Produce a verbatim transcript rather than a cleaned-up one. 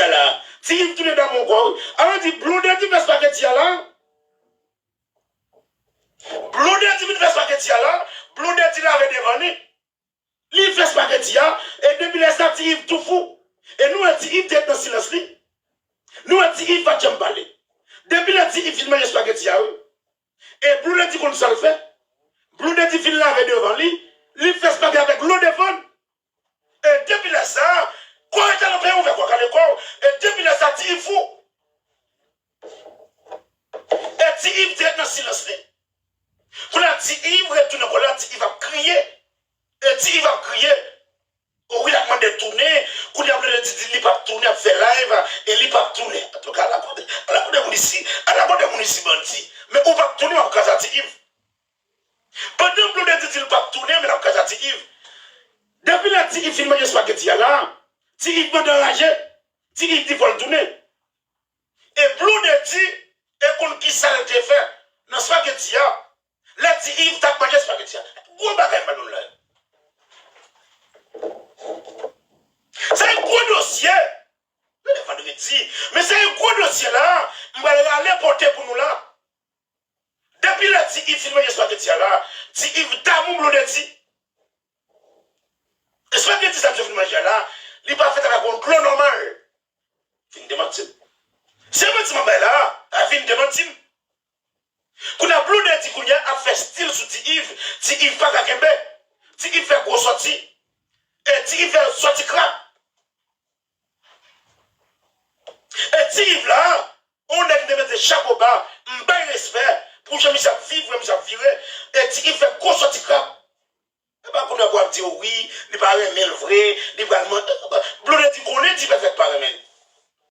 a la. Ti Iv tounen damou ankò wi. Alò di Blondedy fè spageti a la. Blondedy vin fè spageti a la. Blondedy lave devan li. Li fè spageti a. E depi lè sa Ti Iv tou fou. E nou wè Ti Iv te ret nan silans li. Nou wè Ti Iv pa t janm pale. Depi lè Ti Iv fin manje spageti a wi. E Blondedy konn sa l fè. Blondedy fin lave devan li. Li fè spageti avèk dlo devan l. E depi lè sa, kò etalon peye ouvè kò kale kò w. E depi lè sa Ti Iv fou. E Ti Iv te ret nan silans li. Kounye a Ti Iv retounen kò la, Ti Iv ap kriye. E Ti Iv ap kriye. O wi, l ap mande tounen. Kounye a Blondedy di li p ap tounen, ap fè live, e li p ap tounen. Antouka, ala kote, ala kote moun isi, ala kote moun isi bandi. Men ou p ap tounen, w ap kraze Ti Iv. Pandan Blondedy di l p ap tounen, men l ap kraze Ti Iv. Depi lè Ti Iv fin manje spageti a la, Ti Iv mande anraje, Ti Iv di fò l tounen. E Blondedy, e konn kisa l te fè nan spageti a. Lè Ti Iv t ap manje spageti a. Gwo bagay m ba nou la. Se yon gwo dosye. Jodi a vandredi. Men se yon gwo dosye la. M pral rale pote pou nou la. Depi lè Ti Iv fin manje spageti a la, Ti Iv damou Blondedy. Espageti sa misye fin manje a la, li pa fèt avèk yon dlo nòmal. Vin demanti m. Se manti m ap bay la, a vin demanti m. Kounye a Blondedy kounye a ap fè stil sou Ti Iv. Ti Iv pa ka kenbe. Ti Iv fè gwo sòti. E Ti Iv fè sòti krab. E Ti Iv la, yon nèg m te mete chapo ba, m bay respè pou jan misye ap viv, jan misye ap vire, e Ti Iv fè gwo sòti krab. E pa kounye a pou ap di wi, li pa renmen l vre, li pral man-, Blondedy konnen Ti Pèfèt pa renmen l.